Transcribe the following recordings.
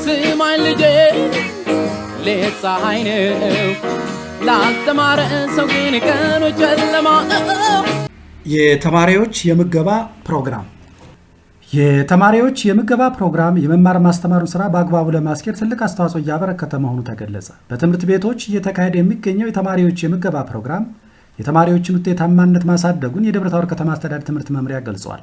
ስማኝ ልጄ፣ ሌት ፀሐይ ነው፣ ላልተማረ ሰው ግን ቀኑ ጨለማ ነው። የተማሪዎች የምገባ ፕሮግራም። የተማሪዎች የምገባ ፕሮግራም የመማር ማስተማሩን ስራ በአግባቡ ለማስኬድ ትልቅ አስተዋጽኦ እያበረከተ መሆኑ ተገለጸ። በትምህርት ቤቶች እየተካሄደ የሚገኘው የተማሪዎች የምገባ ፕሮግራም የተማሪዎችን ውጤታማነት ማሳደጉን የደብረ ታቦር ከተማ አስተዳደር ትምህርት መምሪያ ገልጿል።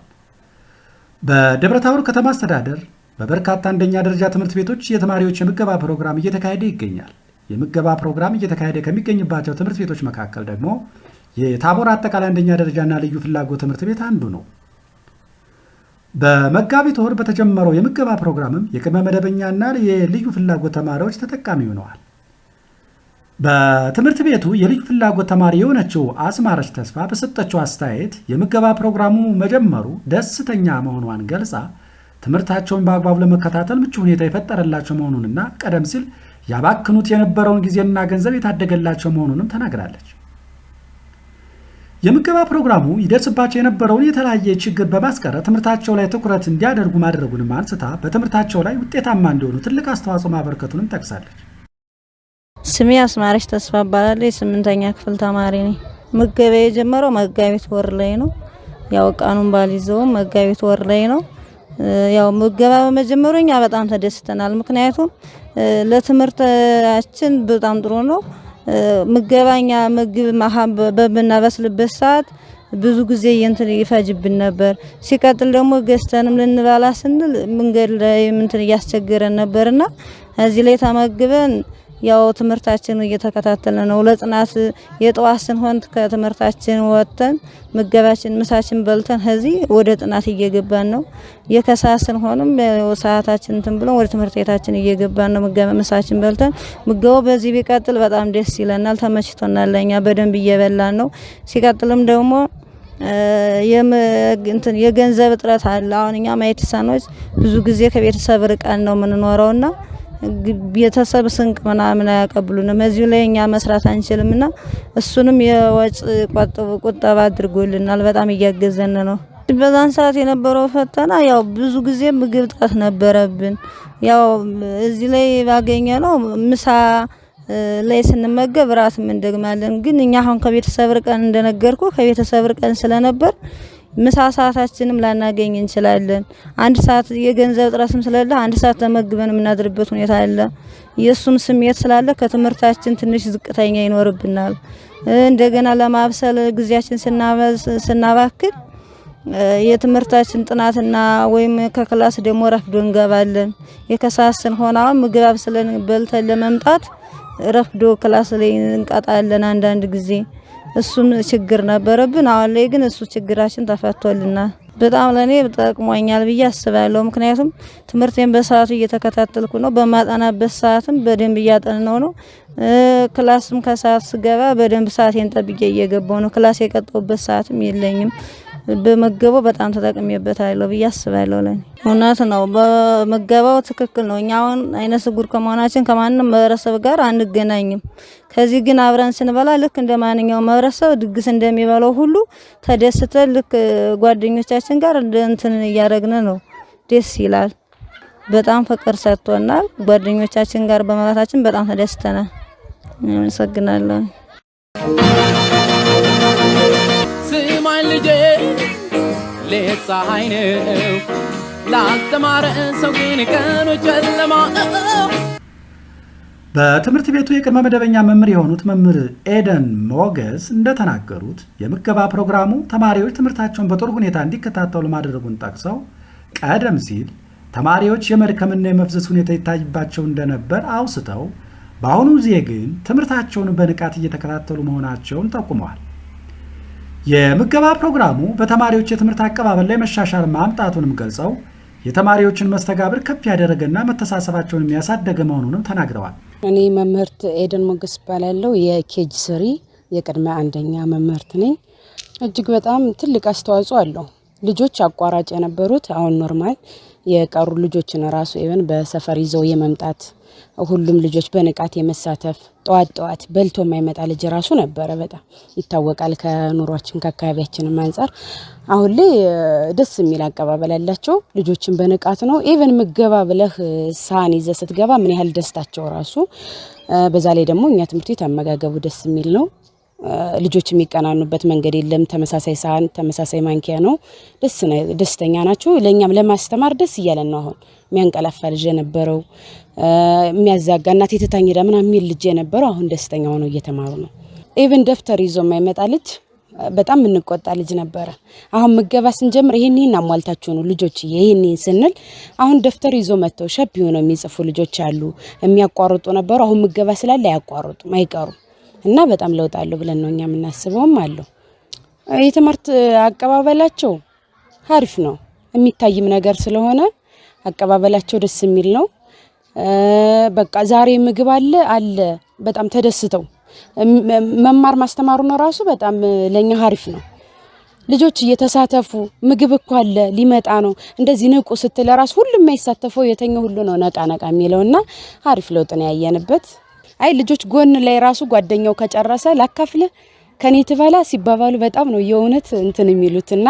በደብረ ታቦር ከተማ አስተዳደር በበርካታ አንደኛ ደረጃ ትምህርት ቤቶች የተማሪዎች የምገባ ፕሮግራም እየተካሄደ ይገኛል። የምገባ ፕሮግራም እየተካሄደ ከሚገኝባቸው ትምህርት ቤቶች መካከል ደግሞ የታቦር አጠቃላይ አንደኛ ደረጃና ልዩ ፍላጎት ትምህርት ቤት አንዱ ነው። በመጋቢት ወር በተጀመረው የምገባ ፕሮግራምም የቅድመ መደበኛና የልዩ ፍላጎት ተማሪዎች ተጠቃሚ ሆነዋል። በትምህርት ቤቱ የልዩ ፍላጎት ተማሪ የሆነችው አስማረች ተስፋ በሰጠችው አስተያየት የምገባ ፕሮግራሙ መጀመሩ ደስተኛ መሆኗን ገልጻ፣ ትምህርታቸውን በአግባቡ ለመከታተል ምቹ ሁኔታ የፈጠረላቸው መሆኑንና ቀደም ሲል ያባክኑት የነበረውን ጊዜና ገንዘብ የታደገላቸው መሆኑንም ተናግራለች። የምገባ ፕሮግራሙ ይደርስባቸው የነበረውን የተለያየ ችግር በማስቀረት ትምህርታቸው ላይ ትኩረት እንዲያደርጉ ማድረጉንም አንስታ፣ በትምህርታቸው ላይ ውጤታማ እንዲሆኑ ትልቅ አስተዋጽኦ ማበርከቱንም ጠቅሳለች። ስሜ አስማረች ተስፋ እባላለሁ። የስምንተኛ ክፍል ተማሪ ነኝ። ምገባ የጀመረው መጋቢት ወር ላይ ነው። ያው ቀኑን ባልይዘውም መጋቢት ወር ላይ ነው። ያው ምገባ በመጀመሩ እኛ በጣም ተደስተናል። ምክንያቱም ለትምህርታችን በጣም ጥሩ ነው። ምገባ እኛ ምግብ በምናበስልበት ሰዓት ብዙ ጊዜ እንትን ይፈጅብን ነበር። ሲቀጥል ደግሞ ገዝተንም ልንበላ ስንል መንገድ ላይ እንትን እያስቸገረን ነበርና እዚህ ላይ ተመግበን ያው ትምህርታችን እየተከታተልን ነው። ለጥናት የጠዋት ስንሆን ከትምህርታችን ወጥተን ምገባችን ምሳችን በልተን ከዚህ ወደ ጥናት እየገባን ነው። የከሰዓት ስንሆንም ሰዓታችን እንትን ብለን ወደ ትምህርት ቤታችን እየገባን ነው። ምገባ ምሳችን በልተን። ምገባው በዚህ ቢቀጥል በጣም ደስ ይለናል፣ ተመችቶናል። ለኛ በደንብ እየበላን ነው። ሲቀጥልም ደግሞ እንትን የገንዘብ እጥረት አለ። አሁን እኛ ማየት የተሳናቸው ብዙ ጊዜ ከቤተሰብ ርቀን ነው የምንኖረውና ቤተሰብ ስንቅ ምናምን አያቀብሉንም። እዚሁ ላይ እኛ መስራት አንችልምና እሱንም የወጭ ቁጠባ አድርጎልናል። በጣም እያገዘን ነው። በዛን ሰዓት የነበረው ፈተና ያው ብዙ ጊዜ ምግብ እጥረት ነበረብን። ያው እዚህ ላይ ባገኘነው ምሳ ላይ ስንመገብ እራትም እንደግማለን። ግን እኛ አሁን ከቤተሰብ ርቀን፣ እንደነገርኩ ከቤተሰብ ርቀን ስለነበር ምሳ ሰዓታችንም ላናገኝ እንችላለን። አንድ ሰዓት የገንዘብ እጥረትም ስለሌለ አንድ ሰዓት ተመግበን የምናድርበት ሁኔታ አለ። የእሱም ስሜት ስላለ ከትምህርታችን ትንሽ ዝቅተኛ ይኖርብናል። እንደገና ለማብሰል ጊዜያችን ስናባክን የትምህርታችን ጥናትና ወይም ከ class ደግሞ ረፍዶ እንገባለን። የከሰዓት ስንሆን አሁን ምግብ አብስለን በልተን ለመምጣት ረፍዶ class ላይ እንቀጣለን አንዳንድ ጊዜ። እሱም ችግር ነበረብን። አሁን ላይ ግን እሱ ችግራችን ተፈቶልናል። በጣም ለእኔ ጠቅሞኛል ብዬ አስባለሁ። ምክንያቱም ትምህርቴን በሰዓቱ እየተከታተልኩ ነው። በማጠናበት ሰዓትም በደንብ እያጠናሁ ነው። Class ም ከሰዓት ስገባ በደንብ ሰዓቴን ጠብቄ እየገባሁ ነው። Class የቀጣሁበት ሰዓትም የለኝም። በምገባው በጣም ተጠቅሜበታለሁ ብዬ አስባለሁ። ለኔ እውነት ነው። በምገባው ትክክል ነው። እኛ አሁን አይነ ስውር ከመሆናችን ከማንም ማህበረሰብ ጋር አንገናኝም። ከዚህ ግን አብረን ስንበላ ልክ እንደ ማንኛውም ማህበረሰብ ድግስ እንደሚበላው ሁሉ ተደስተን ልክ ጓደኞቻችን ጋር እንደ እንትን እያደረግን ነው። ደስ ይላል። በጣም ፍቅር ሰጥቶናል። ጓደኞቻችን ጋር በመብላታችን በጣም ተደስተናል። አመሰግናለሁ። ስማኝ ልጄ፣ ሌት ፀሐይ ነው፣ ላልተማረ ሰው ግን ቀኑ ጨለማ ነው። በትምህርት ቤቱ የቅድመ መደበኛ መምህር የሆኑት መምህር ኤደን ሞገስ እንደተናገሩት፣ የምገባ ፕሮግራሙ ተማሪዎች ትምህርታቸውን በጥሩ ሁኔታ እንዲከታተሉ ማድረጉን ጠቅሰው፣ ቀደም ሲል ተማሪዎች የመድከምና የመፍዘዝ ሁኔታ ይታይባቸው እንደነበር አውስተው፣ በአሁኑ ጊዜ ግን ትምህርታቸውን በንቃት እየተከታተሉ መሆናቸውን ጠቁመዋል። የምገባ ፕሮግራሙ በተማሪዎች የትምህርት አቀባበል ላይ መሻሻል ማምጣቱንም ገልጸው፣ የተማሪዎችን መስተጋብር ከፍ ያደረገና መተሳሰባቸውን የሚያሳደገ መሆኑንም ተናግረዋል። እኔ መምህርት ኤደን ሞገስ እባላለሁ። የ KG 3 የቅድመ አንደኛ መምህርት ነኝ። እጅግ በጣም ትልቅ አስተዋጽኦ አለው። ልጆች አቋራጭ የነበሩት አሁን normal የቀሩ ልጆችን ራሱ even በሰፈር ይዘው የመምጣት፣ ሁሉም ልጆች በንቃት የመሳተፍ፣ ጠዋት ጠዋት በልቶ የማይመጣ ልጅ ራሱ ነበረ። በጣም ይታወቃል ከኑሯችን ከአካባቢያችንም አንጻር። አሁን ላይ ደስ የሚል አቀባበል ያላቸው ልጆችን በንቃት ነው። Even ምገባ ብለህ ሳህን ይዘህ ስትገባ ምን ያህል ደስታቸው ራሱ። በዛ ላይ ደግሞ እኛ ትምህርት ቤት አመጋገቡ ደስ የሚል ነው። ልጆች የሚቀናኑበት መንገድ የለም። ተመሳሳይ ሳህን፣ ተመሳሳይ ማንኪያ ነው። ደስተኛ ናቸው። ለእኛም ለማስተማር ደስ እያለን ነው። አሁን የሚያንቀላፋ ልጅ የነበረው፣ የሚያዛጋ፣ እናቴ ትታኝ ሄዳ ምናምን የሚል ልጅ የነበረው አሁን ደስተኛ ሆነው እየተማሩ ነው። Even ደብተር ይዞ የማይመጣ ልጅ፣ በጣም የምንቆጣ ልጅ ነበረ። አሁን ምገባ ስንጀምር ይሄን ይሄን አሟልታችሁ ነው ልጆች፣ ይሄን ይሄን ስንል አሁን ደብተር ይዞ መጥተው ሸብ ሆነው የሚጽፉ ልጆች አሉ። የሚያቋርጡ ነበሩ። አሁን ምገባ ስላለ አያቋርጡም፣ አይቀሩም እና በጣም ለውጥ አለው ብለን ነው እኛ የምናስበውም አለው። የትምህርት አቀባበላቸው አሪፍ ነው። የሚታይም ነገር ስለሆነ አቀባበላቸው ደስ የሚል ነው። በቃ ዛሬ ምግብ አለ አለ በጣም ተደስተው መማር ማስተማሩ ነው ራሱ በጣም ለኛ አሪፍ ነው። ልጆች እየተሳተፉ ምግብ እኮ አለ ሊመጣ ነው እንደዚህ ንቁ ስትል ራሱ ሁሉም የማይሳተፈው የተኛው ሁሉ ነው ነቃ ነቃ የሚለውና አሪፍ ለውጥ ነው ያየንበት። አይ ልጆች ጎን ላይ ራሱ ጓደኛው ከጨረሰ ላካፍልህ፣ ከኔ ትበላ ሲባባሉ በጣም ነው የእውነት እንትን የሚሉትና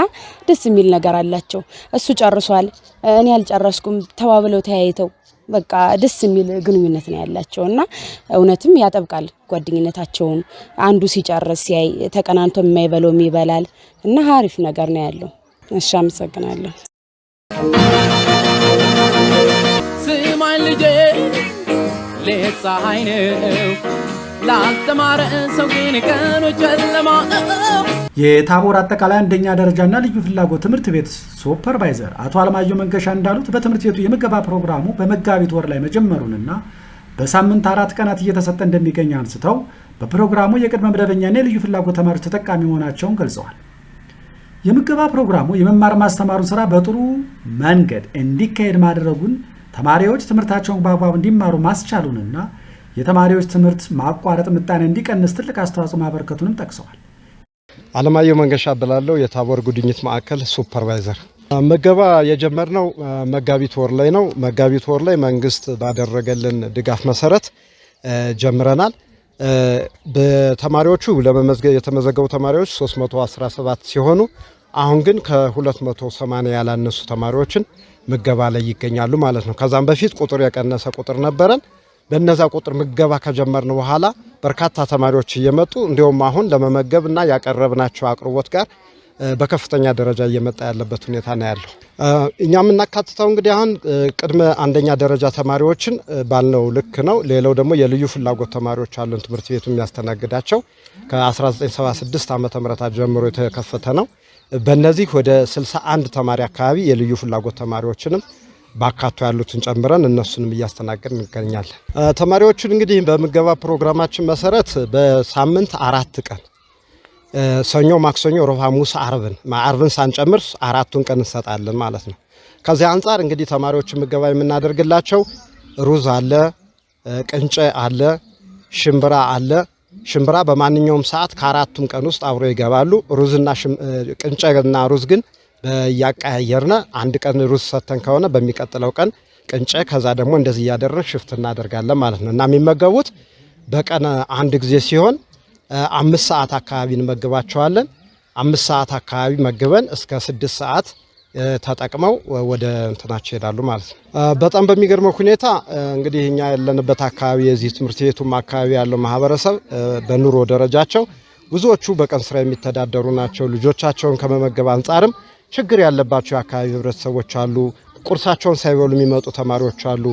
ደስ የሚል ነገር አላቸው። እሱ ጨርሷል፣ እኔ አልጨረስኩም ተባብለው ተያይተው በቃ ደስ የሚል ግንኙነት ነው ያላቸው እና እውነትም ያጠብቃል ጓደኝነታቸውን። አንዱ ሲጨርስ ሲያይ ተቀናንቶ የማይበለውም ይበላል እና አሪፍ ነገር ነው ያለው። እሺ፣ አመሰግናለሁ። ስማኝ ልጄ፣ ሌት ፀሐይ ነው፣ ላልተማረ ሰው ግን ቀኑ ጨለማ ነው። የታቦር አጠቃላይ አንደኛ ደረጃና ልዩ ፍላጎት ትምህርት ቤት ሱፐርቫይዘር አቶ አለማየሁ መንገሻ እንዳሉት በትምህርት ቤቱ የምገባ ፕሮግራሙ በመጋቢት ወር ላይ መጀመሩንና በሳምንት 4 ቀናት እየተሰጠ እንደሚገኝ አንስተው በፕሮግራሙ የቅድመ መደበኛና የልዩ ፍላጎት ተማሪዎች ተጠቃሚ መሆናቸውን ገልጸዋል። የምገባ ፕሮግራሙ የመማር ማስተማሩን ስራ በጥሩ መንገድ እንዲካሄድ ማድረጉን፣ ተማሪዎች ትምህርታቸውን በአግባቡ እንዲማሩ ማስቻሉንና የተማሪዎች ትምህርት ማቋረጥ ምጣኔ እንዲቀንስ ትልቅ አስተዋጽኦ ማበርከቱንም ጠቅሰዋል። አለማየሁ መንገሻ እባላለሁ። የታቦር ጉድኝት ማዕከል ሱፐርቫይዘር። ምገባ የጀመርነው መጋቢት ወር ላይ ነው። መጋቢት ወር ላይ መንግስት ባደረገልን ድጋፍ መሰረት ጀምረናል። በተማሪዎቹ ለመመዝገብ የተመዘገቡ ተማሪዎች 317 ሲሆኑ አሁን ግን ከ280 ያላነሱ ተማሪዎችን ምገባ ላይ ይገኛሉ ማለት ነው። ከዛም በፊት ቁጥር የቀነሰ ቁጥር ነበረን። በነዛ ቁጥር ምገባ ከጀመርን በኋላ በርካታ ተማሪዎች እየመጡ እንዲሁም አሁን ለመመገብ እና ያቀረብናቸው አቅርቦት ጋር በከፍተኛ ደረጃ እየመጣ ያለበት ሁኔታ ነው ያለው። እኛ የምናካትተው እንግዲህ አሁን ቅድመ አንደኛ ደረጃ ተማሪዎችን ባልነው ልክ ነው። ሌላው ደግሞ የልዩ ፍላጎት ተማሪዎች አሉን ትምህርት ቤቱ የሚያስተናግዳቸው፣ ከ1976 ዓመተ ምህረት ጀምሮ የተከፈተ ነው። በእነዚህ ወደ 61 ተማሪ አካባቢ የልዩ ፍላጎት ተማሪዎችንም ባካቶ ያሉትን ጨምረን እነሱንም እያስተናገድን እንገኛለን። ተማሪዎቹን እንግዲህ በምገባ ፕሮግራማችን መሰረት በሳምንት 4 ቀን ሰኞ፣ ማክሰኞ፣ ሮብ፣ ሐሙስ፣ አርብን ሳንጨምር አራቱን ቀን እንሰጣለን ማለት ነው። ከዚህ አንጻር እንግዲህ ተማሪዎች ምገባ የምናደርግላቸው ሩዝ አለ፣ ቅንጨ አለ፣ ሽምብራ አለ። ሽምብራ በማንኛውም ሰዓት ከአራቱም ቀን ውስጥ አብሮ ይገባሉ። ሩዝና ቅንጨና ሩዝ ግን በያቀያየርነ አንድ ቀን ሩዝ ሰተን ከሆነ በሚቀጥለው ቀን ቅንጨ፣ ከዛ ደግሞ እንደዚህ እያደረግን shift እናደርጋለን ማለት ነው። እና የሚመገቡት በቀን አንድ ጊዜ ሲሆን 5 ሰዓት አካባቢ እንመግባቸዋለን። 5 ሰዓት አካባቢ መግበን እስከ 6 ሰዓት ተጠቅመው ወደ እንትናቸው ይሄዳሉ ማለት ነው። በጣም በሚገርመው ሁኔታ እንግዲህ እኛ ያለንበት አካባቢ የዚህ ትምህርት ቤቱም አካባቢ ያለው ማህበረሰብ በኑሮ ደረጃቸው ብዙዎቹ በቀን ስራ የሚተዳደሩ ናቸው። ልጆቻቸውን ከመመገብ አንጻርም ችግር ያለባቸው የአካባቢ ህብረተሰቦች አሉ። ቁርሳቸውን ሳይበሉ የሚመጡ ተማሪዎች አሉ።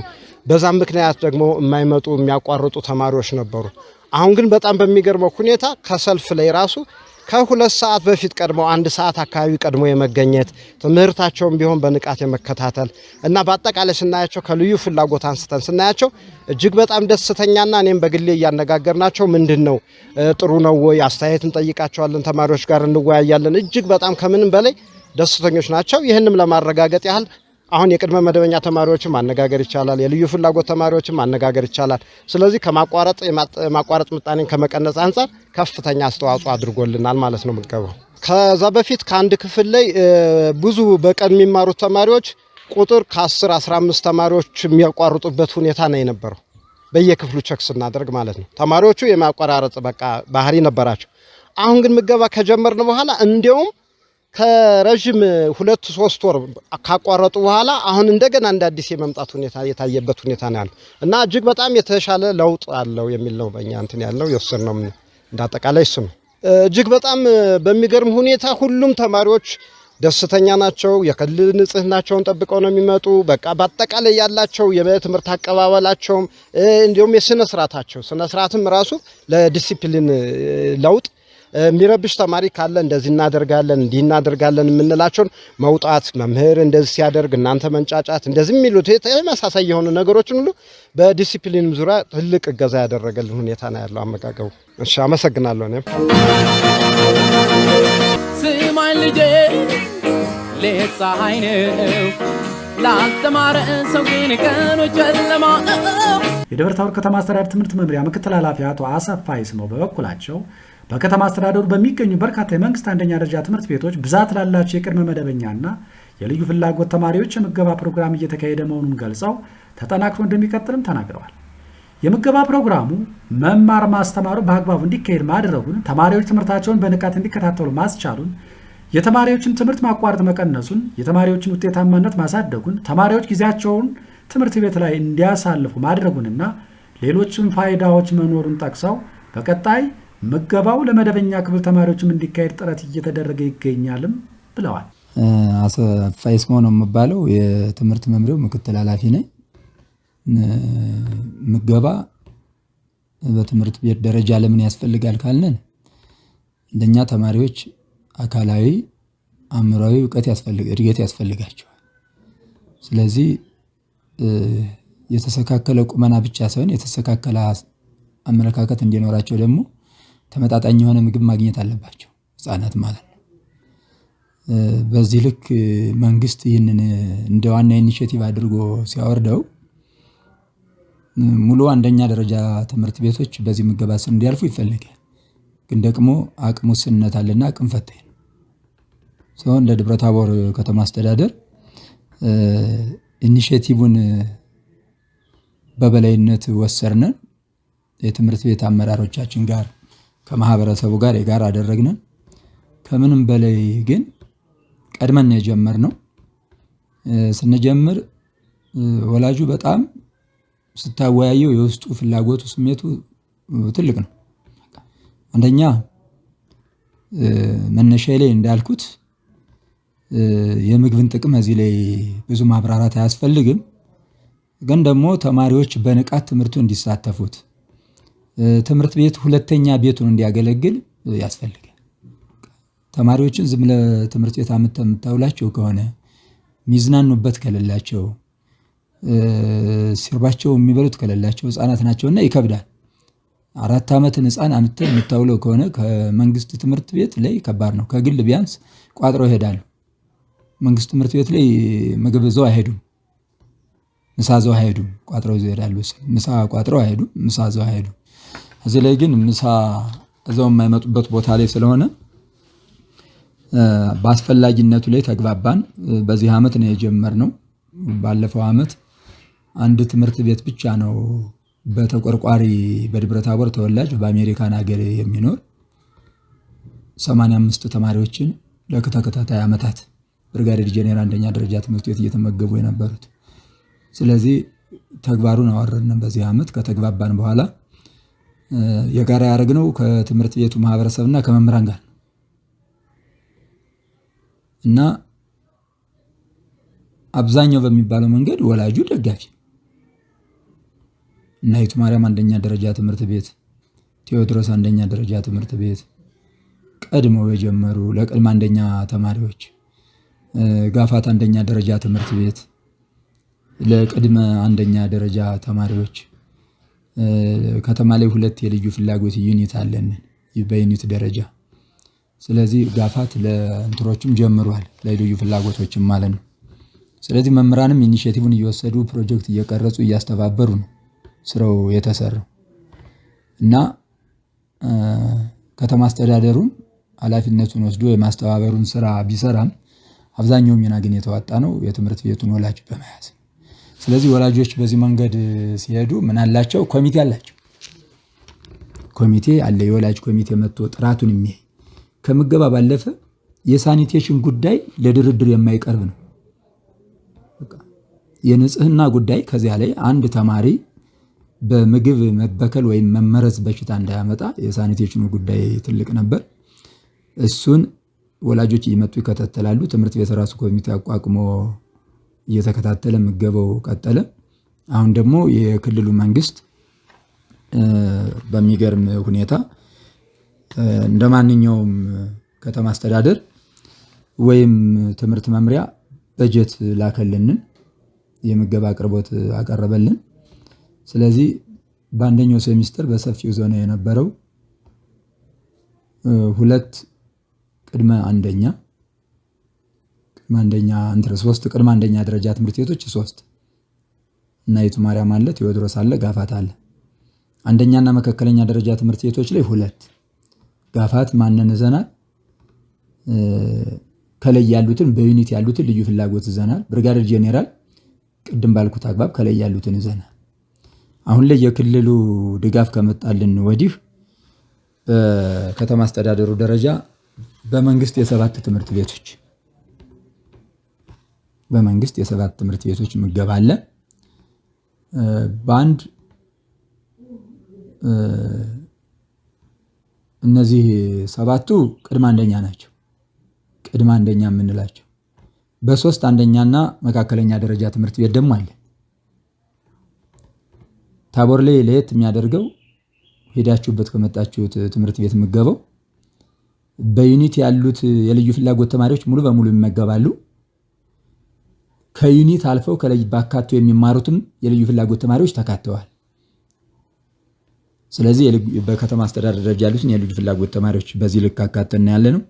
በዛም ምክንያት ደግሞ የማይመጡ፣ የሚያቋርጡ ተማሪዎች ነበሩ። አሁን ግን በጣም በሚገርመው ሁኔታ ከሰልፍ ላይ ራሱ ከ2 ሰዓት በፊት ቀድመው፣ 1 ሰዓት አካባቢ ቀድሞ የመገኘት፣ ትምህርታቸውን ቢሆን በንቃት የመከታተል እና በአጠቃላይ ስናያቸው ከልዩ ፍላጎት አንስተን ስናያቸው እጅግ በጣም ደስተኛና እኔም በግሌ እያነጋገርናቸው ምንድን ነው ጥሩ ነው ወይ አስተያየት እንጠይቃቸዋለን፣ ተማሪዎች ጋር እንወያያለን። እጅግ በጣም ከምንም በላይ ደስተኞች ናቸው። ይህንም ለማረጋገጥ ያህል አሁን የቅድመ መደበኛ ተማሪዎችን ማነጋገር ይቻላል። የልዩ ፍላጎት ተማሪዎችን ማነጋገር ይቻላል። ስለዚህ ከማቋረጥ የማቋረጥ ምጣኔን ከመቀነስ አንጻር ከፍተኛ አስተዋጽኦ አድርጎልናል ማለት ነው ምገባው። ከዛ በፊት ከአንድ ክፍል ላይ ብዙ በቀን የሚማሩት ተማሪዎች ቁጥር ከ10 15 ተማሪዎች የሚያቋርጡበት ሁኔታ ነው የነበረው። በየክፍሉ check ስናደርግ ማለት ነው። ተማሪዎቹ የማቆራረጥ በቃ ባህሪ ነበራቸው። አሁን ግን ምገባ ከጀመርን በኋላ እንዲያውም ከረዥም 2-3 ወር ካቋረጡ በኋላ አሁን እንደገና እንደ አዲስ የመምጣት ሁኔታ የታየበት ሁኔታ ነው ያለው እና እጅግ በጣም የተሻለ ለውጥ አለው የሚል ነው በእኛ እንትን ያለው የወሰድነው እንዳጠቃላይ እሱ ነው። እጅግ በጣም በሚገርም ሁኔታ ሁሉም ተማሪዎች ደስተኛ ናቸው። የክልል ንጽህናቸውን ጠብቀው ነው የሚመጡ። በቃ በአጠቃላይ ያላቸው የትምህርት አቀባበላቸውም እንዲሁም የስነ ስርዓታቸው ስነ ስርዓትም ራሱ ለዲሲፕሊን ለውጥ የሚረብሽ ተማሪ ካለ እንደዚህ እናደርጋለን እንዲህ እናደርጋለን የምንላቸውን መውጣት፣ መምህር እንደዚህ ሲያደርግ እናንተ መንጫጫት፣ እንደዚህ የሚሉት ተመሳሳይ የሆኑ ነገሮችን ሁሉ በዲሲፕሊንም ዙሪያ ትልቅ እገዛ ያደረገልን ሁኔታ ነው ያለው አመጋገቡ። እሺ፣ አመሰግናለሁ። እኔም ስማኝ ልጄ፣ ሌት ፀሐይ ነው፣ ላልተማረ ሰው ግን ቀኑ ጨለማ ነው። የደብረ ታቦር ከተማ አስተዳደር ትምህርት መምሪያ ምክትል ኃላፊ አቶ አሰፋ ይስመው በበኩላቸው በከተማ አስተዳደሩ በሚገኙ በርካታ የመንግስት አንደኛ ደረጃ ትምህርት ቤቶች ብዛት ላላቸው የቅድመ መደበኛና የልዩ ፍላጎት ተማሪዎች የምገባ ፕሮግራም እየተካሄደ መሆኑን ገልጸው ተጠናክሮ እንደሚቀጥልም ተናግረዋል። የምገባ ፕሮግራሙ መማር ማስተማሩ በአግባቡ እንዲካሄድ ማድረጉን፣ ተማሪዎች ትምህርታቸውን በንቃት እንዲከታተሉ ማስቻሉን፣ የተማሪዎችን ትምህርት ማቋረጥ መቀነሱን፣ የተማሪዎችን ውጤታማነት ማሳደጉን፣ ተማሪዎች ጊዜያቸውን ትምህርት ቤት ላይ እንዲያሳልፉ ማድረጉንና ሌሎችም ፋይዳዎች መኖሩን ጠቅሰው በቀጣይ ምገባው ለመደበኛ ክፍል ተማሪዎችም እንዲካሄድ ጥረት እየተደረገ ይገኛልም ብለዋል። አሰፋ ይስማው ነው የምባለው፣ የትምህርት መምሪያው ምክትል ኃላፊ ነኝ። ምገባ በትምህርት ቤት ደረጃ ለምን ያስፈልጋል ካልነን፣ አንደኛ ተማሪዎች አካላዊ፣ አእምሯዊ እውቀት ያስፈልግ እድገት ያስፈልጋቸዋል። ስለዚህ የተስተካከለ ቁመና ብቻ ሳይሆን የተስተካከለ አመለካከት እንዲኖራቸው ደግሞ ተመጣጣኝ የሆነ ምግብ ማግኘት አለባቸው ህፃናት ማለት ነው። በዚህ ልክ መንግስት ይህንን እንደ ዋና initiative አድርጎ ሲያወርደው ሙሉ አንደኛ ደረጃ ትምህርት ቤቶች በዚህ ምገባ ስር እንዲያልፉ ይፈልጋል። ግን ደግሞ አቅም ውስንነት አለና አቅም ፈታኝ ነው። ሰው እንደ ደብረ ታቦር ከተማ አስተዳደር initiative ን በበላይነት ወሰድን። የትምህርት ቤት አመራሮቻችን ጋር ከማህበረሰቡ ጋር የጋራ አደረግን። ከምንም በላይ ግን ቀድመን ነው የጀመርነው። ስንጀምር ወላጁ በጣም ስታወያየው የውስጡ ፍላጎቱ ስሜቱ ትልቅ ነው። አንደኛ መነሻዬ ላይ እንዳልኩት የምግብን ጥቅም እዚህ ላይ ብዙ ማብራራት አያስፈልግም። ግን ደግሞ ተማሪዎች በንቃት ትምህርቱ እንዲሳተፉት ትምህርት ቤት ሁለተኛ ቤቱን እንዲያገለግል ያስፈልጋል። ተማሪዎችን ዝም ለትምህርት ቤት አምጥተህ የምታውላቸው ከሆነ፣ የሚዝናኑበት ከሌላቸው፣ ሲርባቸው የሚበሉት ከሌላቸው፣ ህፃናት ናቸውና ይከብዳል። 4 ዓመትን ህፃን አምጥተህ የምታውለው ከሆነ ከመንግስት ትምህርት ቤት ላይ ከባድ ነው። ከግል ቢያንስ ቋጥረው ይሄዳሉ። መንግስት ትምህርት ቤት ላይ ምግብ ይዘው አይሄዱም። ምሳ ይዘው አይሄዱም። ቋጥረው ይዘው ይሄዳሉ። ምሳ ቋጥረው አይሄዱም። ምሳ ይዘው አይሄዱም። እዚህ ላይ ግን ምሳ እዛው የማይመጡበት ቦታ ላይ ስለሆነ በአስፈላጊነቱ ላይ ተግባባን። በዚህ አመት ነው የጀመርነው። ባለፈው አመት አንድ ትምህርት ቤት ብቻ ነው በተቆርቋሪ በደብረ ታቦር ተወላጅ በአሜሪካን ሀገር የሚኖር 85 ተማሪዎችን ለተከታታይ አመታት ብርጋዴር ጄኔራል አንደኛ ደረጃ ትምህርት ቤት እየተመገቡ የነበሩት። ስለዚህ ተግባሩን አወረድን። በዚህ አመት ከተግባባን በኋላ የጋራ ያደረግነው ከትምህርት ቤቱ ማህበረሰብና ከመምህራን ጋር እና አብዛኛው በሚባለው መንገድ ወላጁ ደጋፊ እናይቱ ማርያም አንደኛ ደረጃ ትምህርት ቤት፣ ቴዎድሮስ አንደኛ ደረጃ ትምህርት ቤት ቀድመው የጀመሩ ለቅድመ አንደኛ ተማሪዎች፣ ጋፋት አንደኛ ደረጃ ትምህርት ቤት ለቅድመ አንደኛ ደረጃ ተማሪዎች፣ ከተማ ላይ ሁለት የልዩ ፍላጎት unit አለን በ unit ደረጃ። ስለዚህ ጋፋት ለእንትሮችም ጀምሯል፣ ለልዩ ፍላጎቶችም ማለት ነው። ስለዚህ መምህራንም initiative ን እየወሰዱ ፕሮጀክት እየቀረጹ እያስተባበሩ ነው ስራው የተሰራው። እና ከተማ አስተዳደሩም ኃላፊነቱን ወስዶ የማስተባበሩን ስራ ቢሰራም አብዛኛው ሚና ግን የተዋጣ ነው የትምህርት ቤቱን ወላጅ በመያዝ። ስለዚህ ወላጆች በዚህ መንገድ ሲሄዱ ምን አላቸው? ኮሚቴ አላቸው። ኮሚቴ አለ። የወላጅ ኮሚቴ መጥቶ ጥራቱን የሚያይ፣ ከምገባ ባለፈ የ sanitation ጉዳይ ለድርድር የማይቀርብ ነው። የንጽህና ጉዳይ ከዚያ ላይ አንድ ተማሪ በምግብ መበከል ወይም መመረዝ በሽታ እንዳያመጣ የ sanitation ኑ ጉዳይ ትልቅ ነበር። እሱን ወላጆች እየመጡ ይከታተላሉ። ትምህርት ቤት ራሱ ኮሚቴ አቋቁሞ እየተከታተለ ምገባው ቀጠለ። አሁን ደግሞ የክልሉ መንግስት በሚገርም ሁኔታ እንደ ማንኛውም ከተማ አስተዳደር ወይም ትምህርት መምሪያ በጀት ላከልንን፣ የምገባ አቅርቦት አቀረበልን። ስለዚህ በአንደኛው ሴሚስተር በሰፊው ዞን የነበረው ሁለት ቅድመ አንደኛ እንትን ሶስት ቅድመ አንደኛ ደረጃ ትምህርት ቤቶች፣ ሶስት፣ እናይቱ ማርያም አለ፣ ቴዎድሮስ አለ፣ ጋፋት አለ። አንደኛና መካከለኛ ደረጃ ትምህርት ቤቶች ላይ ሁለት፣ ጋፋት ማንን ይዘናል? ከላይ ያሉትን በ unit ያሉትን ልዩ ፍላጎት ይዘናል። ብርጋዴር ጄኔራል ቅድም ባልኩት አግባብ ከላይ ያሉትን ይዘናል። አሁን ላይ የክልሉ ድጋፍ ከመጣልን ወዲህ በከተማ አስተዳደሩ ደረጃ በመንግስት የሰባት ትምህርት ቤቶች ምገባ አለ። በአንድ እነዚህ ሰባቱ ቅድመ አንደኛ ናቸው። ቅድመ አንደኛ የምንላቸው በሶስት አንደኛና መካከለኛ ደረጃ ትምህርት ቤት ደግሞ አለ። ታቦር ላይ ለየት የሚያደርገው ሄዳችሁበት ከመጣችሁት ትምህርት ቤት ምገበው በ unit ያሉት የልዩ ፍላጎት ተማሪዎች ሙሉ በሙሉ ይመገባሉ። ከ unit አልፈው ከላይ ባካቶ የሚማሩትም የልዩ ፍላጎት ተማሪዎች ተካተዋል። ስለዚህ በከተማ አስተዳደር ደረጃ ያሉትን የልዩ ፍላጎት ተማሪዎች በዚህ ልክ አካተን ያለ ነው።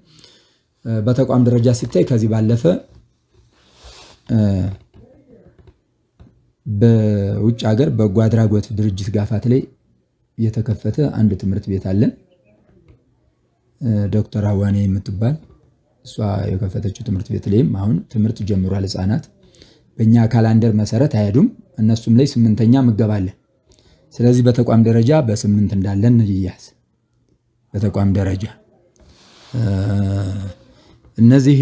በተቋም ደረጃ ሲታይ ከዚህ ባለፈ በውጭ ሀገር በጎ አድራጎት ድርጅት ጋፋት ላይ የተከፈተ አንድ ትምህርት ቤት አለን። ዶክተር አዋኔ የምትባል እሷ የከፈተችው ትምህርት ቤት ላይም አሁን ትምህርት ጀምሯል። ህፃናት በእኛ calendar መሰረት አይሄዱም። እነሱም ላይ ስምንተኛ ምገባ አለን። ስለዚህ በተቋም ደረጃ በስምንት እንዳለን ይያዝ። በተቋም ደረጃ እነዚህ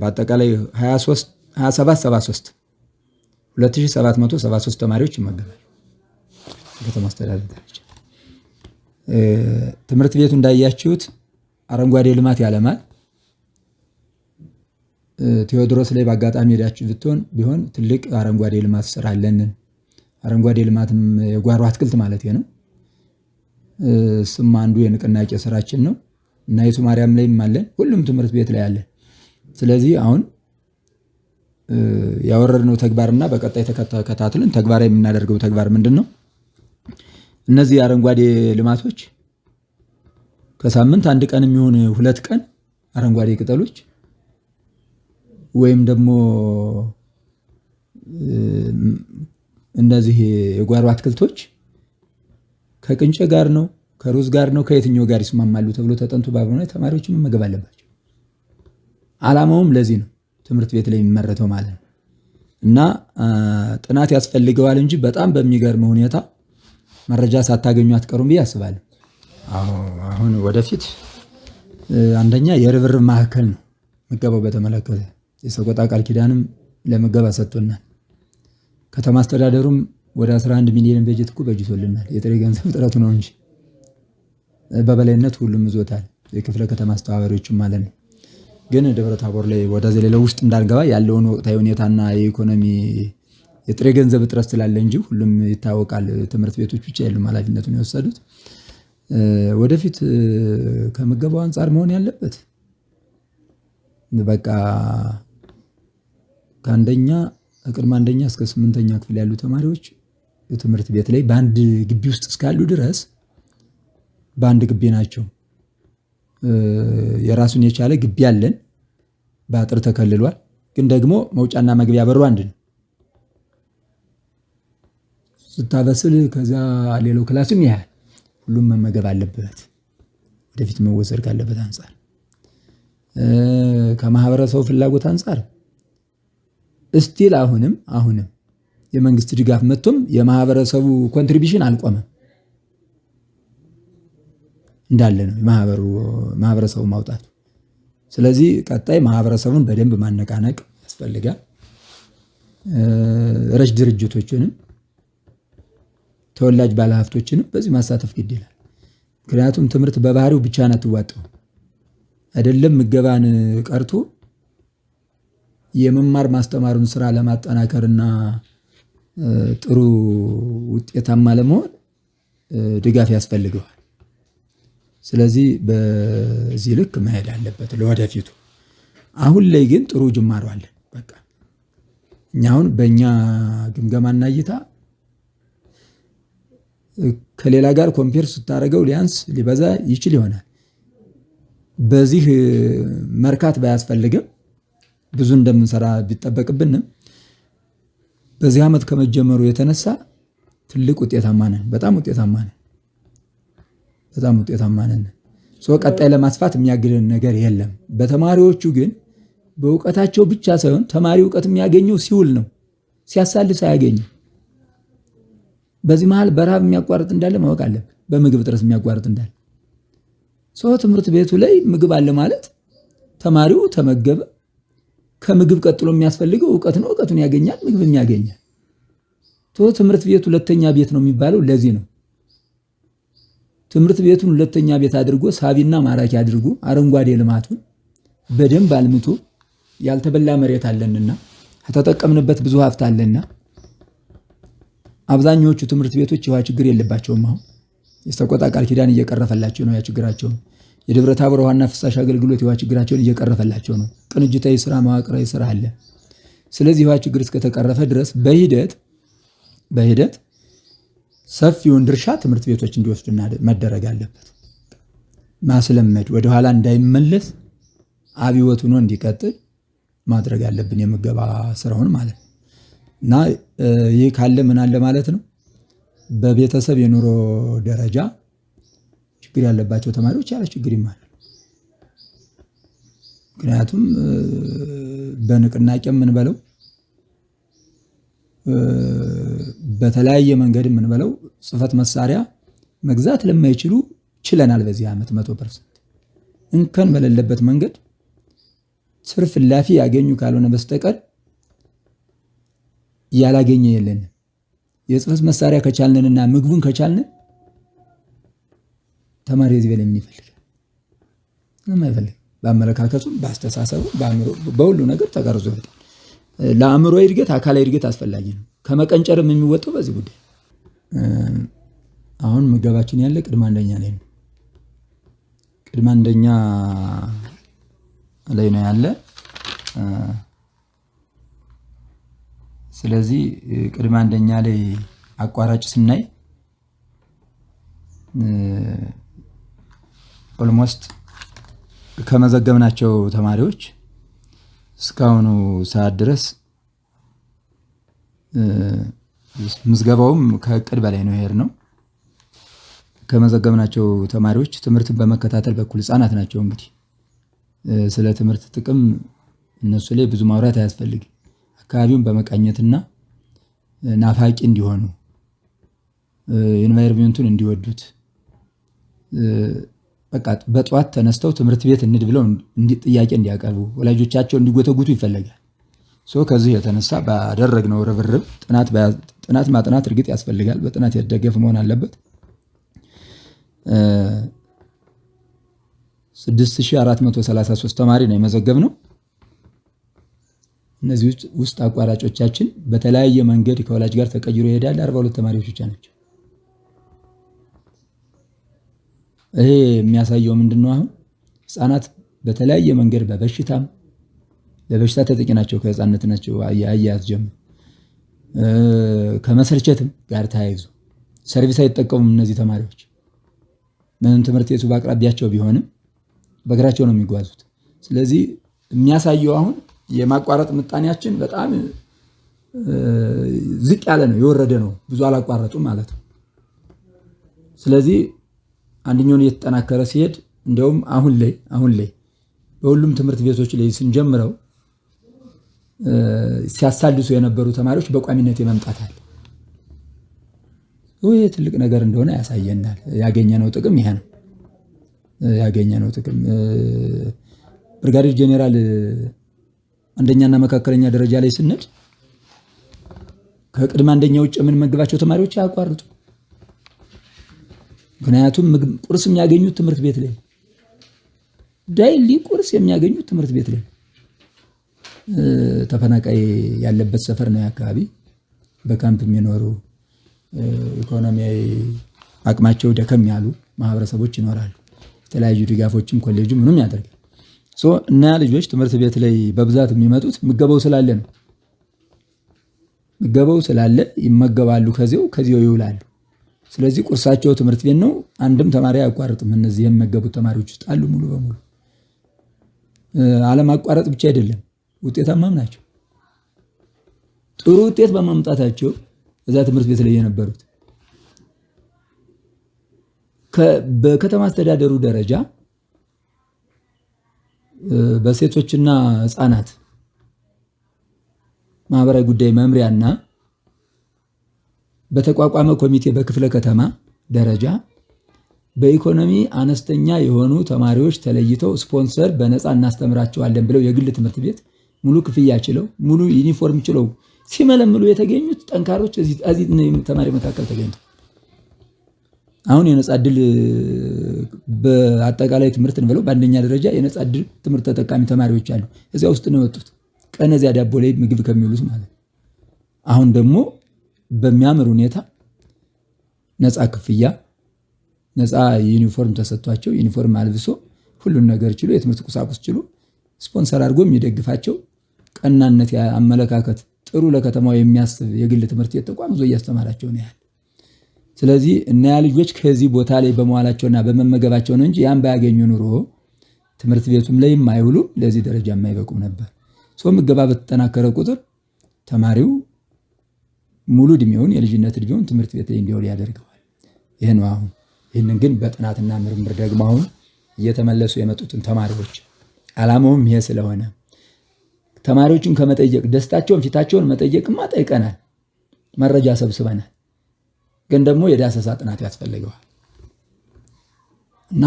በአጠቃላይ 23 27 73 2773 ተማሪዎች ይመገባሉ። በከተማ አስተዳደር ደረጃ ትምህርት ቤቱ እንዳያችሁት አረንጓዴ ልማት ያለማል። ቴዎድሮስ ላይ በአጋጣሚ ሄዳችሁ ብትሆን ቢሆን ትልቅ አረንጓዴ ልማት ስራ አለንን። አረንጓዴ ልማትም የጓሮ አትክልት ማለት ነው። እሱም አንዱ የንቅናቄ ስራችን ነው። እናይቱ ማርያም ላይም አለን። ሁሉም ትምህርት ቤት ላይ አለን። ስለዚህ አሁን ያወረድነው ተግባርና በቀጣይ ተከታትለን ተግባራዊ የምናደርገው ተግባር ምንድን ነው? እነዚህ አረንጓዴ ልማቶች ከሳምንት አንድ ቀን የሚሆን 2 ቀን አረንጓዴ ቅጠሎች ወይም ደግሞ እነዚህ የጓሮ አትክልቶች ከቅንጨ ጋር ነው፣ ከሩዝ ጋር ነው፣ ከየትኛው ጋር ይስማማሉ ተብሎ ተጠንቶ ባልሆነ ተማሪዎች መመገብ አለባቸው። ዓላማውም ለዚህ ነው ትምህርት ቤት ላይ የሚመረተው ማለት ነው። እና ጥናት ያስፈልገዋል እንጂ በጣም በሚገርም ሁኔታ መረጃ ሳታገኙ አትቀሩም ብዬ አስባለሁ። አሁን ወደፊት አንደኛ የርብርብ ማዕከል ነው ምገባው በተመለከተ፣ የሰቆጣ ቃል ኪዳንም ለምገባ ሰጥቶናል። ከተማ አስተዳደሩም ወደ 11 ሚሊዮን በጀት እኮ በጅቶልናል። የጥሬ ገንዘብ እጥረቱ ነው እንጂ በበላይነት ሁሉም ይዞታል። የክፍለ ከተማ አስተባባሪዎችም ማለት ነው። ግን ደብረ ታቦር ላይ ወደ ሌላው ውስጥ እንዳልገባ ያለውን ወቅታዊ ሁኔታና የኢኮኖሚ የጥሬ ገንዘብ እጥረት ስላለ እንጂ ሁሉም ይታወቃል። ትምህርት ቤቶች ብቻ የሉም ኃላፊነቱን የወሰዱት። ወደፊት ከምገባው አንፃር መሆን ያለበት በቃ ከአንደኛ ቅድመ አንደኛ እስከ ስምንተኛ ክፍል ያሉ ተማሪዎች ትምህርት ቤት ላይ በአንድ ግቢ ውስጥ እስካሉ ድረስ በአንድ ግቢ ናቸው። የራሱን የቻለ ግቢ አለን፣ በአጥር ተከልሏል። ግን ደግሞ መውጫና መግቢያ በሩ አንድ ነው። ስታበስል ከዚያ ሌላው class ም ያያል። ሁሉም መመገብ አለበት። ወደፊት መወሰድ ካለበት አንፃር፣ ከማህበረሰቡ ፍላጎት አንፃር Still አሁንም የመንግስት ድጋፍ መጥቶም የማህበረሰቡ contribution አልቆመም፣ እንዳለ ነው ማህበረሰቡ ማውጣቱ። ስለዚህ ቀጣይ ማህበረሰቡን በደንብ ማነቃነቅ ያስፈልጋል። ረጅ ድርጅቶችንም ተወላጅ ባለሀብቶችንም በዚህ ማሳተፍ ግድ ይላል። ምክንያቱም ትምህርት በባህሪው ብቻህን አትዋጣው አይደለም፣ ምገባን ቀርቶ የመማር ማስተማሩን ስራ ለማጠናከርና ጥሩ ውጤታማ ለመሆን ድጋፍ ያስፈልገዋል። ስለዚህ በዚህ ልክ መሄድ አለበት ለወደፊቱ። አሁን ላይ ግን ጥሩ ጅማሮ አለን። በቃ እኛ አሁን በእኛ ግምገማና እይታ ከሌላ ጋር compare ስታደርገው ሊያንስ ሊበዛ ይችል ይሆናል። በዚህ መርካት ባያስፈልግም፣ ብዙ እንደምንሰራ ቢጠበቅብንም፣ በዚህ ዓመት ከመጀመሩ የተነሳ ትልቅ ውጤታማ ነን። በጣም ውጤታማ ነን። በጣም ውጤታማ ነን። So ቀጣይ ለማስፋት የሚያግድን ነገር የለም። በተማሪዎቹ ግን በእውቀታቸው ብቻ ሳይሆን፣ ተማሪ እውቀት የሚያገኘው ሲውል ነው፣ ሲያሳልፍ አያገኝም። በዚህ መሃል በረሃብ የሚያቋርጥ እንዳለ ማወቅ አለብን። በምግብ እጥረት የሚያቋርጥ እንዳለ። So ትምህርት ቤቱ ላይ ምግብ አለ ማለት ተማሪው ተመገበ። ከምግብ ቀጥሎ የሚያስፈልገው እውቀት ነው። እውቀቱን ያገኛል፣ ምግብም ያገኛል። ትምህርት ቤት ሁለተኛ ቤት ነው የሚባለው ለዚህ ነው። ትምህርት ቤቱን ሁለተኛ ቤት አድርጎ፣ ሳቢና ማራኪ አድርጎ፣ አረንጓዴ ልማቱን በደንብ አልምቶ፣ ያልተበላ መሬት አለንና ከተጠቀምንበት ብዙ ሀብት አለና፣ አብዛኛዎቹ ትምህርት ቤቶች የውሃ ችግር የለባቸውም። አሁን የሰቆጣ ቃል ኪዳን እየቀረፈላቸው ነው ያ ችግራቸውን። የደብረ ታቦር ውሃና ፍሳሽ አገልግሎት የውሃ ችግራቸውን እየቀረፈላቸው ነው። ቅንጅታዊ ስራ፣ መዋቅራዊ ስራ አለ። ስለዚህ የውሃ ችግር እስከተቀረፈ ድረስ በሂደት ሰፊውን ድርሻ ትምህርት ቤቶች እንዲወስዱ መደረግ አለበት። ማስለመድ፣ ወደኋላ እንዳይመለስ፣ አብዮት ሆኖ እንዲቀጥል ማድረግ አለብን፣ የምገባ ስራውን ማለት ነው። እና ይህ ካለ ምን አለ ማለት ነው? በቤተሰብ የኑሮ ደረጃ ችግር ያለባቸው ተማሪዎች ያለ ችግር ይማራሉ። ምክንያቱም በንቅናቄ የምንበለው፣ በተለያየ መንገድ የምንበለው፣ ጽህፈት መሳሪያ መግዛት ለማይችሉ ችለናል። በዚህ ዓመት 100% እንከን በሌለበት መንገድ፣ ትርፍ እላፊ ያገኙ ካልሆነ በስተቀር ያላገኘ የለንም። የጽህፈት መሳሪያ ከቻልንና ምግቡን ከቻልን ተማሪ የዚህ በላይ ምን ይፈልጋል? ምንም አይፈልግም። በአመለካከቱም፣ በአስተሳሰቡ፣ በአእምሮ፣ በሁሉ ነገር ተቀርጾ ይወጣል። ለአእምሮ እድገት አካላዊ እድገት አስፈላጊ ነው። ከመቀንጨርም የሚወጣው በዚህ ጉዳይ። አሁን ምገባችን ያለ ቅድመ አንደኛ ላይ ነው። ቅድመ አንደኛ ላይ ነው ያለ። ስለዚህ ቅድመ አንደኛ ላይ አቋራጭ ስናይ almost ከመዘገብናቸው ተማሪዎች እስካሁኑ ሰዓት ድረስ፣ ምዝገባውም ከእቅድ በላይ ነው የሄድነው። ከመዘገብናቸው ተማሪዎች ትምህርትን በመከታተል በኩል፣ ህጻናት ናቸው እንግዲህ፣ ስለ ትምህርት ጥቅም እነሱ ላይ ብዙ ማውራት አያስፈልግም። አካባቢውን በመቃኘትና ናፋቂ እንዲሆኑ፣ environment ኡን እንዲወዱት፣ በቃ በጠዋት ተነስተው ትምህርት ቤት እንሂድ ብለው ጥያቄ እንዲያቀርቡ፣ ወላጆቻቸው እንዲጎተጉቱ ይፈለጋል። So ከዚህ የተነሳ ባደረግነው ርብርብ፣ ጥናት ማጥናት እርግጥ ያስፈልጋል። በጥናት የተደገፈ መሆን አለበት። 6433 ተማሪ ነው የመዘገብነው። እነዚህ ውስጥ አቋራጮቻችን በተለያየ መንገድ ከወላጅ ጋር ተቀይሮ ይሄዳል። 42 ተማሪዎች ብቻ ናቸው። ይሄ የሚያሳየው ምንድን ነው? አሁን ህፃናት በተለያየ መንገድ በበሽታም ለበሽታ ተጠቂ ናቸው። ከህፃንነት ናቸው አያያዝ ጀምሮ፣ ከመሰልቸትም ጋር ተያይዞ ሰርቪስ አይጠቀሙም። እነዚህ ተማሪዎች ምንም ትምህርት ቤቱ በአቅራቢያቸው ቢሆንም በእግራቸው ነው የሚጓዙት። ስለዚህ የሚያሳየው አሁን የማቋረጥ ምጣኔያችን በጣም ዝቅ ያለ ነው፣ የወረደ ነው። ብዙ አላቋረጡም ማለት ነው። ስለዚህ አንደኛውን እየተጠናከረ ሲሄድ፣ እንዲያውም አሁን ላይ በሁሉም ትምህርት ቤቶች ላይ ስንጀምረው ሲያሳልሱ የነበሩ ተማሪዎች በቋሚነት የመምጣት አለ። ይህ ትልቅ ነገር እንደሆነ ያሳየናል። ያገኘነው ጥቅም ይሄ ነው። ያገኘነው ጥቅም ብርጋዴር ጄኔራል አንደኛና መካከለኛ ደረጃ ላይ ስንል ከቅድመ አንደኛ ውጭ የምንመግባቸው ተማሪዎች አያቋርጡ። ምክንያቱም ቁርስ የሚያገኙት ትምህርት ቤት ላይ፣ daily ቁርስ የሚያገኙት ትምህርት ቤት ላይ። ተፈናቃይ ያለበት ሰፈር ነው አካባቢ። በካምፕ የሚኖሩ ኢኮኖሚያዊ አቅማቸው ደከም ያሉ ማህበረሰቦች ይኖራሉ። የተለያዩ ድጋፎችም ኮሌጁ ምንም ያደርጋል። እና ልጆች ትምህርት ቤት ላይ በብዛት የሚመጡት ምገባው ስላለ ነው። ምገባው ስላለ ይመገባሉ፣ ከዚያው ይውላሉ። ስለዚህ ቁርሳቸው ትምህርት ቤት ነው። አንድም ተማሪ አያቋርጥም። እነዚህ የሚመገቡት ተማሪዎች ውስጥ አሉ ሙሉ በሙሉ። አለማቋረጥ ብቻ አይደለም፣ ውጤታማም ናቸው። ጥሩ ውጤት በማምጣታቸው እዛ ትምህርት ቤት ላይ የነበሩት በከተማ አስተዳደሩ ደረጃ በሴቶችና ሕፃናት ማህበራዊ ጉዳይ መምሪያና በተቋቋመ ኮሚቴ በክፍለ ከተማ ደረጃ በኢኮኖሚ አነስተኛ የሆኑ ተማሪዎች ተለይተው ስፖንሰር በነፃ እናስተምራቸዋለን ብለው የግል ትምህርት ቤት ሙሉ ክፍያ ችለው ሙሉ ዩኒፎርም ችለው ሲመለምሉ የተገኙት ጠንካሮች እዚህ ተማሪ መካከል ተገኝተው አሁን የነፃ እድል በአጠቃላይ ትምህርት እንበለው በአንደኛ ደረጃ የነፃ እድል ትምህርት ተጠቃሚ ተማሪዎች አሉ። እዚያ ውስጥ ነው የወጡት። ቀን እዚያ ዳቦ ላይ ምግብ ከሚውሉት ማለት ነው። አሁን ደግሞ በሚያምር ሁኔታ ነፃ ክፍያ፣ ነፃ ዩኒፎርም ተሰጥቷቸው ዩኒፎርም አልብሶ ሁሉን ነገር ችሎ የትምህርት ቁሳቁስ ችሎ ስፖንሰር አድርጎ የሚደግፋቸው ቀናነት አመለካከት ጥሩ ለከተማው የሚያስብ የግል ትምህርት ቤት ተቋም ይዞ እያስተማራቸው ነው ያለ። ስለዚህ እና ልጆች ከዚህ ቦታ ላይ በመዋላቸውና በመመገባቸው ነው እንጂ ያን ባያገኙ ኑሮ ትምህርት ቤቱም ላይ የማይውሉ ለዚህ ደረጃ የማይበቁም ነበር። ምገባ በተጠናከረ ቁጥር ተማሪው ሙሉ እድሜውን የልጅነት እድሜውን ትምህርት ቤት ላይ እንዲውል ያደርገዋል። ይሄ ነው አሁን። ይህንን ግን በጥናትና ምርምር ደግሞ አሁን እየተመለሱ የመጡትን ተማሪዎች ዓላማውም ይሄ ስለሆነ ተማሪዎችን ከመጠየቅ ደስታቸውን ፊታቸውን መጠየቅማ ጠይቀናል፣ መረጃ ሰብስበናል። ግን ደግሞ የዳሰሳ ጥናት ያስፈልገዋል እና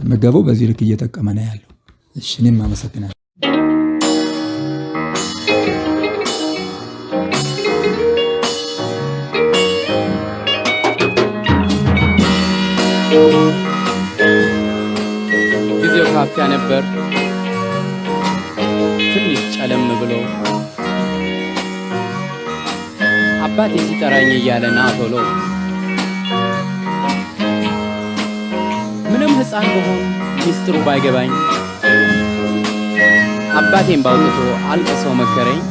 ምገባው በዚህ ልክ እየጠቀመ ነው ያለው። እሺ እኔም አመሰግናለሁ። ጊዜው ካፊያ ነበር። ትንሽ ጨለም ብሎ አባቴ ሲጠራኝ እያለ ና ቶሎ፣ ምንም ሕፃን ብሆን ሚስጥሩ ባይገባኝ አባቴን ባውጥቶ አልቅሶ መከረኝ።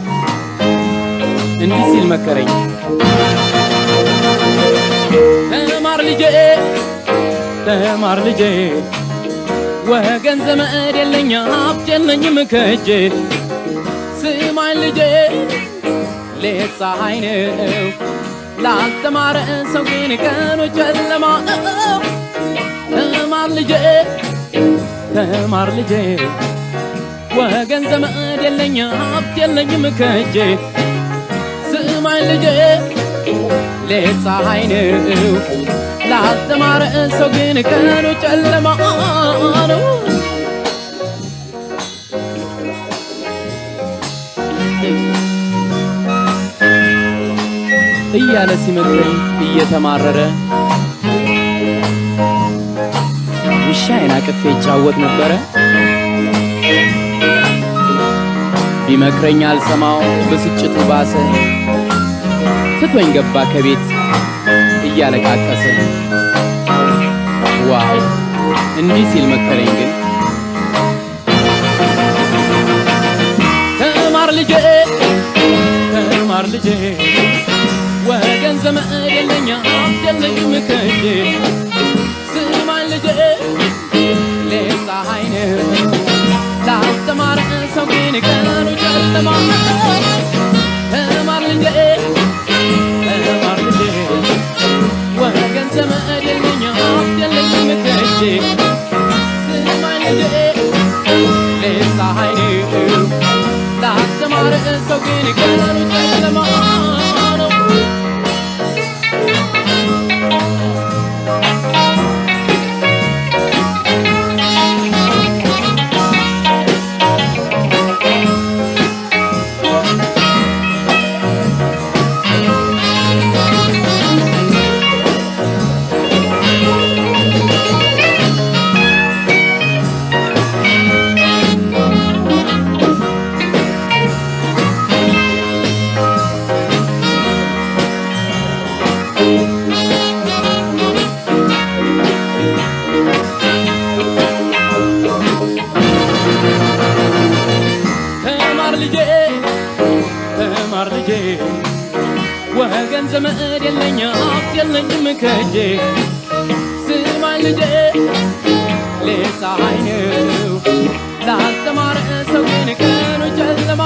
እንዲህ ሲል መከረኝ፣ ተማር ልጄ፣ ተማር ልጄ፣ ወገን ዘመድ የለኝ ሀብት የለኝም ከእጄ። ስማኝ ልጄ፣ ሌት ፀሐይ ነው፣ ላልተማረ ሰው ግን ቀኑ ጨለማ ነው። ተማር ልጄ፣ ተማር ልጄ፣ ወገን ዘመድ የለኝ ሀብት የለኝም ከእጄ። ስማኝ ልጄ፣ ሌት ፀሐይ ነው፣ ላልተማረ ሰው ግን ቀኑ ጨለማ ነው። እያለ ሲመክረኝ እየተማረረ ውሻዬን አቅፌ ይጫወት ነበረ። ቢመክረኝ አልሰማው ብስጭቱ ባሰ፣ ትቶኝ ገባ ከቤት እያለቃቀሰ። ዋይ እንዲህ ሲል መከረኝ ግን፣ ተማር ልጄ፣ ተማር ልጄ፣ ወገን ዘመድ የለኝ ሀብት የለኝም ከእጄ። ስማኝ ልጄ፣ ሌት ፀሐይ ነው፣ ላልተማረ ሰው ግን ቀኑ ጨለማ ነው። ተማር ልጄ፣ ተማር ልጄ፣ ወገን ዘመድ የለኝ ሀብት የለኝም ከእጄ። ስማኝ ልጄ፣ ሌት ፀሐይ ነው፣ ላልተማረ ወገን ዘመድ የለኝ፣ ሀብት የለኝም ከእጄ። ስማኝ ልጄ፣ ሌት ፀሐይ ነው፣ ላልተማረ ሰው ግን ቀኑ ጨለማ።